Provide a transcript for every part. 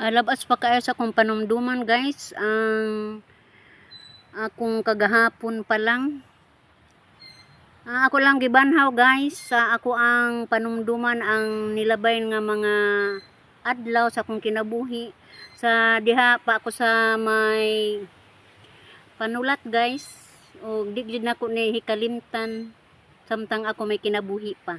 Labas pa kaayo sa akong panumduman, guys, ang akong kagahapon pa lang. Ako lang gibanhaw, guys, sa ako ang panumduman ang nilabay nga mga adlaw sa akong kinabuhi sa diha pa ako sa may panulat, guys, og di jud nako ni hikalimtan samtang ako may kinabuhi pa.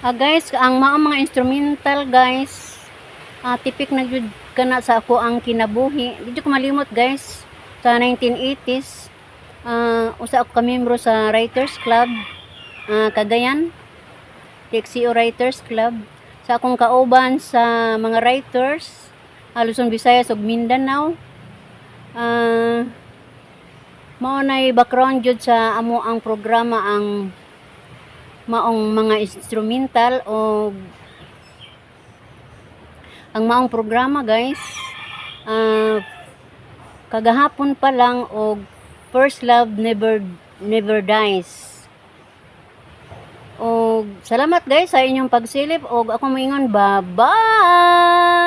Guys, ang mga instrumental, guys, tipik na jud kana sa ako ang kinabuhi. Di jud ko malimot, guys, sa 1980s, usa ako ka membro sa Writers Club, Cagayan, TXCO Writers Club. Sa akong kauban sa mga writers, Luzon, Visayas ug Mindanao. Mao nay background jud sa amo ang programa ang maong mga instrumental o ang maong programa, guys, kagahapon pa lang og First Love Never Never Dies. Og salamat, guys, sa inyong pagsilip og ako moingon, bye bye.